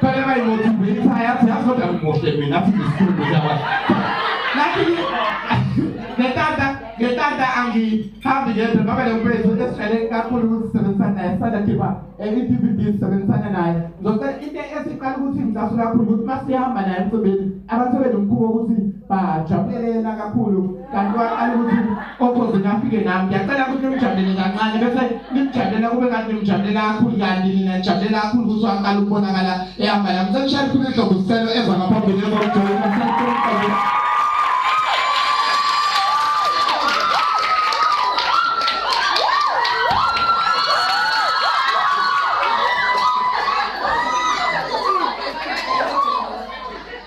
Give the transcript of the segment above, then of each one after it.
Khona bayimotivate yathi yazi kodwa ngimuhle mina athi ngisikhulu siyakwazi. Nathi ngetata ngetata angihambi ngedwa ngoba le mfethu esijwayele kakhulu ukuthi sisebenzisana naye sisanda khipha i-DVD sisebenzisana naye. Ngizocela into esiqala ukuthi ngicasula kakhulu ukuthi uma sihamba naye emcimbini abantu sebenomkhuba ukuthi bajabulelela kakhulu kanti waqala ukuthi okhozini afike nami. Ngiyacela ukuthi nimjabulele kancane bese nimjabulela kube kanti nimjabulela kakhulu kanti nina nijabulela kakhulu ukuthi waqala ukubonakala ehamba nami. Sengishaya likhulu ihlobo isicelo eza ngaphambili ezokujoyina.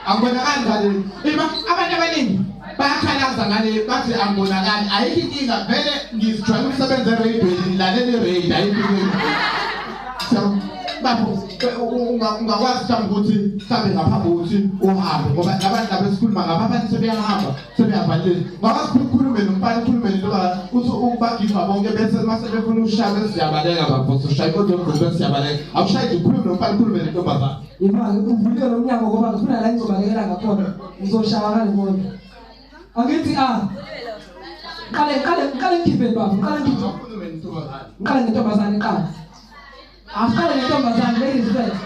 Angibonakali ngale. Ima abantu abaningi bayakhalaza ngale bathi angibonakali. Ayikho inkinga vele ngizijwayele ukusebenza ereyidweni ngilalela ireyidi ayikho inkinga. So bafo ungakwazi mhlawumbe ukuthi mhlawumbe ngaphambi kokuthi uhambe ngoba labantu laba esikhuluma ngabo abantu sebeyahamba sebeyavalile. Ungakwazi ukhulume nomfana ukhulume nentokazi uthi ukubagiva bonke bese mase befuna ukushaya bese siyabaleka bafo ushaya inkonzo yomgqomo bese siyabaleka. Awushayi nje ukhulume nomfana ukhulume nentombazane. Imali uvulile lo mnyango ngoba ngifuna la ngizobalekela ngakhona ngizoshaya ngale kona. Angithi ah qale qale qale ngikhiphe baba qale ngikhiphe Ukhulume nentombazane. ngiqale ngentombazane qala. Asiqale ngentombazane ladies first.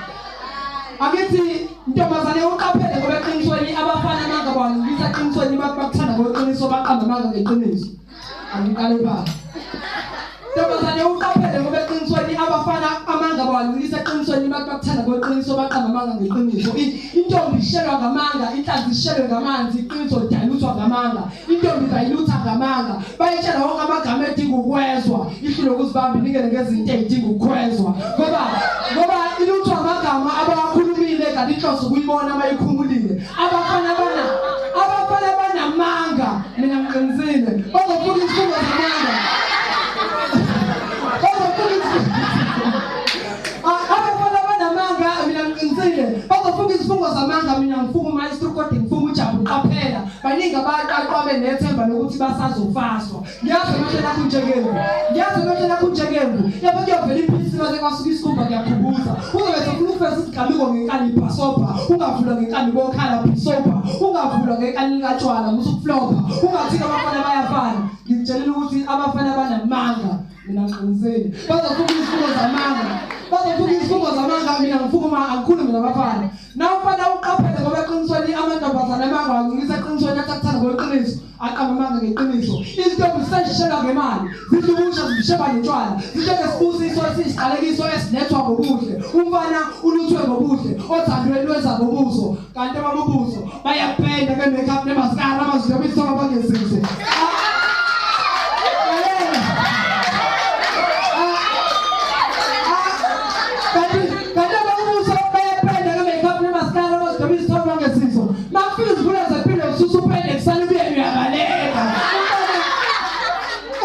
Angithi ntombazane uqaphele ngoba eqinisweni abafana amanga bawalungisa eqinisweni bakuthanda ngokweqiniso baqamba amanga ngeqiniso. Angiqale phansi. Ntombazane uqaphele ngoba eqinisweni abafana amanga bawalungisa eqinisweni bakuthanda ngokweqiniso baqamba amanga ngeqiniso. Intombi ishelwa ngamanga, inhlanzi ishelwe ngamanzi, iqiniso lidayiluthwa ngamanga. Intombi bayilutha ngamanga. Bayitshela wonke amagama edinga ukwezwa, ihlule ukuzibamba inikele ngezinto ezidinga ukukhwezwa. Ngoba iluthwa amagama abawakhulumile kanti inhloso ukuyibona abayikhumulile. Abafana banamanga, mina ngiqinisile. Bazofuna isifungo zamanga. Abafana banamanga mina ngiqinisile. Bazofunga isifungo zamanga mina ngifunga umaestro kodwa ngifunga ujabu qaphela. Baningi abaqaqwa benethemba lokuthi basazofaswa. Ngiyazi amehlo akho njengemvu. Ngiyazi amehlo akho njengemvu. Yabo kuyovela iphisi mase kwasuka isikhumba kuyakhumbuza. Uzobe sefuna ukufesa isigameko ngenkani ibhasobha. Ungavulwa ngenkani bokhala bhisobha. Ungavulwa ngenkani likatshwala musukuflopha. Ungathi abafana bayafana. Ngikutshelile ukuthi abafana banamanga. Mina ngiqinisile. Bazofunga isifungo zamanga. Bazofunga isifungo zamanga mina ngifunga uma angikhulumi nabafana. Nawufana uqaphele ngoba eqinisweni amantombazane amanga walungisa eqinisweni athi akuthanda ngokweqiniso aqamba amanga ngeqiniso. Izintombi ziseshelwa ngemali, zidla zisheba notshwala, zinjengesibusiso esiyisiqalekiso esilethwa ngobuhle. Umfana uluthwe ngobuhle, othandweni lwenza ngobuso, kanti ababubuso bayapenda nge-makeup nemaskara abazidobisa isongo bangeziso. Kanti ababuso bayapenda nge-makeup nemaskara abazidobisa isongo bangeziso. Makufika izigula zempilo ususa upende kusale ubuye uyabaleka.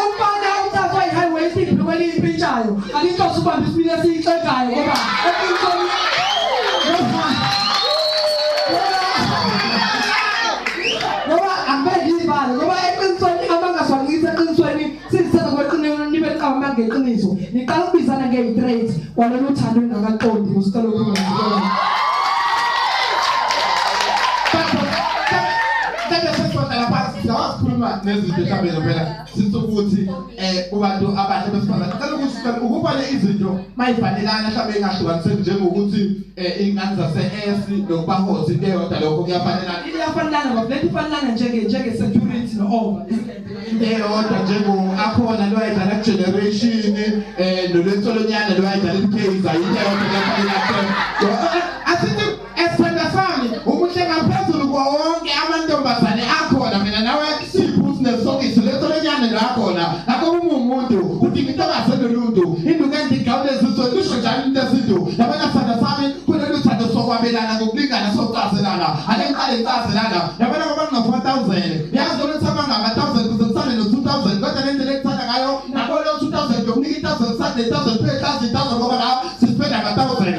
Umfana uthathwa i-highway ibhulukwe eliyimpintshayo. Alinhloso ubambe isibili esiyixegayo ngoba eqinisweni ngoba angibeki ibala ngoba eqinisweni abangaswangisa eqinisweni sizithanda ngokweqiniso nibe liqamba amanga ngeqiniso. Niqala ukubizana ngeyi-trade kwalolu uthando olungakaqondi kusicela ukungazikela. Sikhuluma nezinto mhlawumbe ngempela sisukuthi kubantu abahle besifazane. Ngicela ukuthi ukubona izinto mayifanelana mhlawumbe ingahlukaniseki njengokuthi ingane zase-S nokubahoza into eyodwa lokho kuyafanelana. Iyafanelana ngoba lento ifanelana njenge security no-over. Into eyodwa njengo akhona lo ayidlala ku-generation nolwensolonyana lo ayidlala ku-Kaizer into eyodwa kuyafanelana. Asithi esithanda sami umuhle ngaphezulu kwawo wonke amantombazane akhona mina nawe siphuzi nesokisi letholonyane lakhona ngakho uma umuntu udinga intokazi enoluntu induku endigawule ezizwe lusho njalo into esintu yabona sithanda sami kulolu thando sokwabelana ngokulingana sokucazelana ake ngiqale ngicazelana yabona ngoba ngino-4,000 yazi lolu thama ngama-1,000 kuze kusale no-2,000 kodwa le ndlela ekuthanda ngayo nabo leyo 2,000 ngiyokunika i-1,000 kusale ne-1,000 phela 1,000 ngoba la sisipenda nga-1,000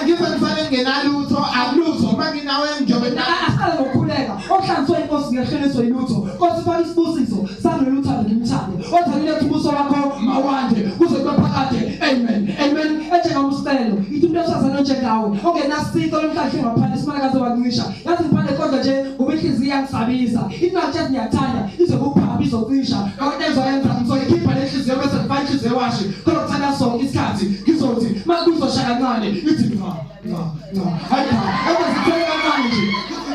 ngize ngisale ngingenalutho akulutho uma nginawe ngiyobe Asiqale ngokukhuleka. Ohlanzwe inkosi ngehleliswe ilutho. Nkosi faka isibusiso sami loluthando ngimthande. Othando lethu ubuso wakho mawande kuze kube phakade. Amen. Amen. Ethe ngamsicelo. Ithi umuntu wesifazane onjengawe ongenasici olomhlanje ngaphandle simalakaze wancisha. Yazi ngibhale kodwa nje ngoba inhliziyo iyangisabisa. Ithi ngakutshela ngiyakuthanda izokuphapha izocisha. Ngakho enzoyenza ngizoyikhipha le nhliziyo bese ngifaka inhliziyo ewashi. Kodwa kuthanda sonke isikhathi ngizothi makuzosha kancane ithi nca nca nca. Hayi cha, ebezithole kancane nje.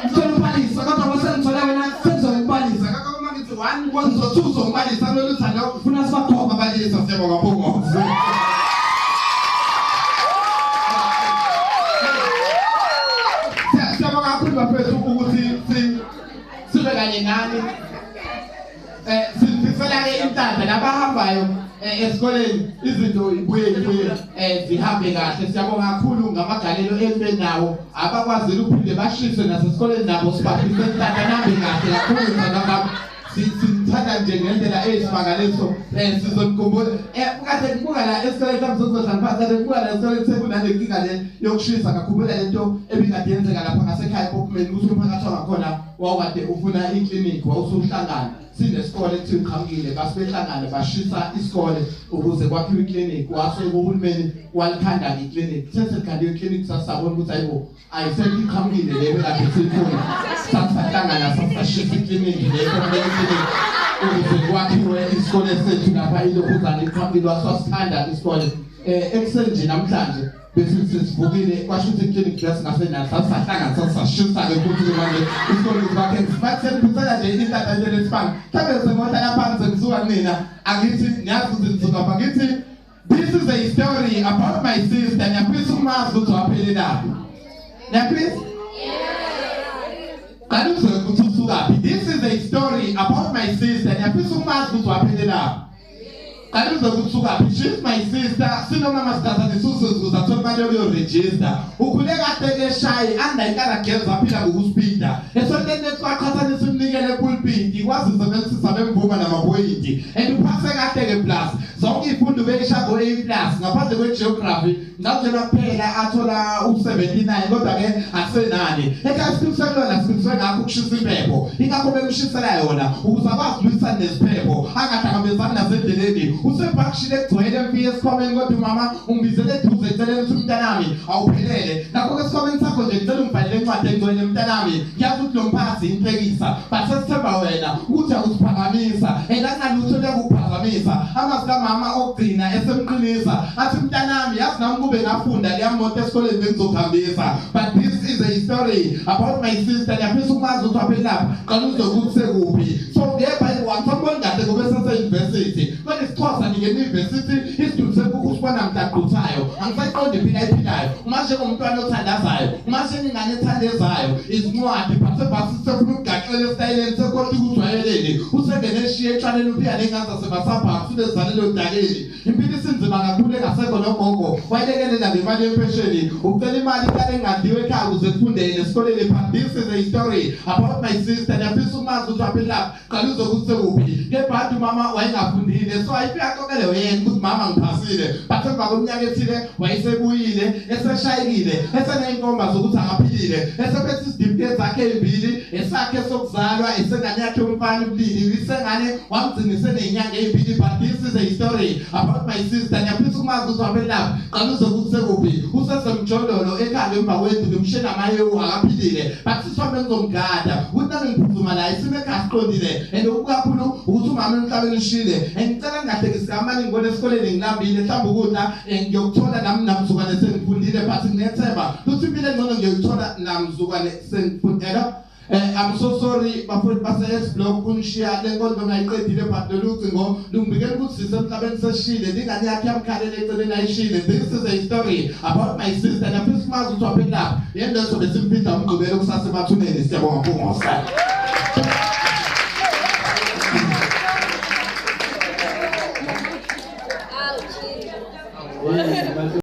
Ngithola uphalisa kodwa bese ngithole wena sengizoyibalisa. Ngakho uma ngithi 1 1 2 uzongibalisa lolu thando Funa sibakhomba babalisa. Siyabonga Mpungose. Siyabonga kakhulu bafethu ukuthi sibe kanye nani. Sifisela ke inhlanhla nabahambayo esikoleni izinto ibuye zihambe kahle. Siyabonga kakhulu ngamagalelo enu nawo abakwazile ukuphinde bashise nasesikoleni nabo sibafise inhlanhla nambe kahle kakhulu thanda sithanda nje ngendlela eyisimangaliso. Sizokukhumbula kade ngibuka la esikoleni sami sokuzohlala phansi, kade ngibuka la esikoleni sekunale nkinga le yokushisa. Ngakhumbula lento ebikade yenzeka lapha ngasekhaya ePophumeni ukuthi umphakathi wangakhona wawukade ufuna iklinikhi wawusuhlangana sinesikole ekuthiwa iqhamukile basibehlangana bashisa isikole ukuze kwakhiwe iklinikhi. Wase uhulumeni walikhanda iklinikhi, seselikhandiwe iklinikhi sasabona ukuthi hayibo ayisekho iqhamukile le bekade siyifuna. Sasahlangana sasashisa iklinikhi le kumele iklinikhi ukuze kwakhiwe isikole sethu lapha ilokhuzana iqhamukile. Wasasithanda isikole ekuseni nje namhlanje bese sesivukile kwasho ukuthi iklinikhi lesingasenayo sasahlangana sasashisa-ke futhi-ke manje isikole ukuthi bakhe bakuseniphusela nje inhlanhla nje lesibanga mhlawumbe sengohlala phansi sengisuka kunina. Angithi niyazi ukuthi ngisuka pha ngithi this is a story about my sister. Ngiyafisa ukumazi ukuthi waphelelaphi. Ngiyafisa qala uzwe ukuthi usukaphi. This is a story about my sister. Ngiyafisa ukumazi ukuthi waphelelaphi. Qala uzwe ukuthi usukaphi. She's my sister. Sinomama siqhathanisa usuzuza athola imali yokuyoregister. Ukhule kahle ke shayi under inkara girls aphila ngokuspeeda. Esontweni lethu waqhathanisa umnikelo epulpiti kwazi usebenzisa bemvuma namaphoyinti. And uphase kahle ke plus. Zonke izifundo beyisha ngo A plus ngaphandle kwe-geography ngakujena kuphela athola u-79 kodwa ke akusenani. Ekhaya siqiniseke siqiniseke ngakho ukushisa impepho. Ingakho bemshisela yona ukuze akwazi ukulwisana nesiphepho angahlangabezani nasendleleni. Usebhakishile egcwele emfike esikhwameni kodwa umama umbizele eduze eceleni ukuthi umntanami awuphelele. Ngakho ke esikhwameni sakho nje ngicela ungibhalele incwadi engcwele mntanami. Ngiyazi ukuthi lo mphathi inhlekisa but sesithemba wena ukuthi akusiphakamisa and akunalutho lokukuphazamisa. Amazwi kamama okugcina esemqinisa athi mntanami yazi nami kube ngafunda leya moto esikoleni bengizokuhambisa. But this is a story about my sister. Ngiyafisa ukumazi ukuthi waphelaphi. Qala uzwe ukuthi sekuphi. So ngepha wangisamboni kahle ngoba esase-university kodwa isiXhosa ningena university isidudu senkukhu usibona mhlaquthayo angisayiqondi impilo ayiphilayo. Uma njengomntwana othandazayo, uma njengengane ethandezayo izincwadi but sebhasi sefuna ukugaxela esitayeleni sekhohlwa ukujwayeleni usengene eshiye etshwaleni uphika ney'ngane zasemasabhabhu sinezalelo odakeni. Impilo isinzima kakhulu engasekho nogogo wayelekelela ngemali yempesheni ucela imali ihlale engadliwe ekhaya ukuze kufundele esikoleni. But this is a story about my sister. Ngiyafisa ukumazi ukuthi waphelaphi. Qala uzwe ukuthi sekuphi. Ngebhadi umama wayengafundile so ayifike axoxele yena ukuthi mama ngiphasile but emva kweminyaka ethile wayesebuyile eseshayekile eseney'nkomba zokuthi akaphilile esephethe izitifiketi zakhe ey'mbili esakhe sokuzalwa esengane yakhe yomfana ubulili isengane wamgcina eseney'nyanga ey'mbili. But this is a story about my sister. Ngiyafisa ukumazi ukuthi waphelaphi. Qala uzwe ukuthi sekuphi. Usesemjondolo ekhaya ngemva kwethu ngimshe namayewu akaphilile but sisi wami ngizomgada ukuthi nami ngiphuthuma la isimo ekhaya siqondile and okukakhulu ukuthi umama emhlabeni ushile and ngicela ngingahlekisi kamane ngibone esikoleni ngilambile mhlawumbe ukudla ngiyokuthola nami namzukwane sengifundile but nginethemba ukuthi impilo engcono ngiyoyithola namzukwane sengifundela. I'm so sorry bafowethu base S block kunishiya le nkonzo ngayiqedile but lolu ucingo lungibikela ukuthi sisemhlabeni seshile lingane yakhe yamkhalela eceleni ayishile. This is a story about my sister. Ngiyafisa ukumazi ukuthi waphelaphi yena leso besimfihla umgqibelo kusasa emathuneni. Siyabonga Mpungose.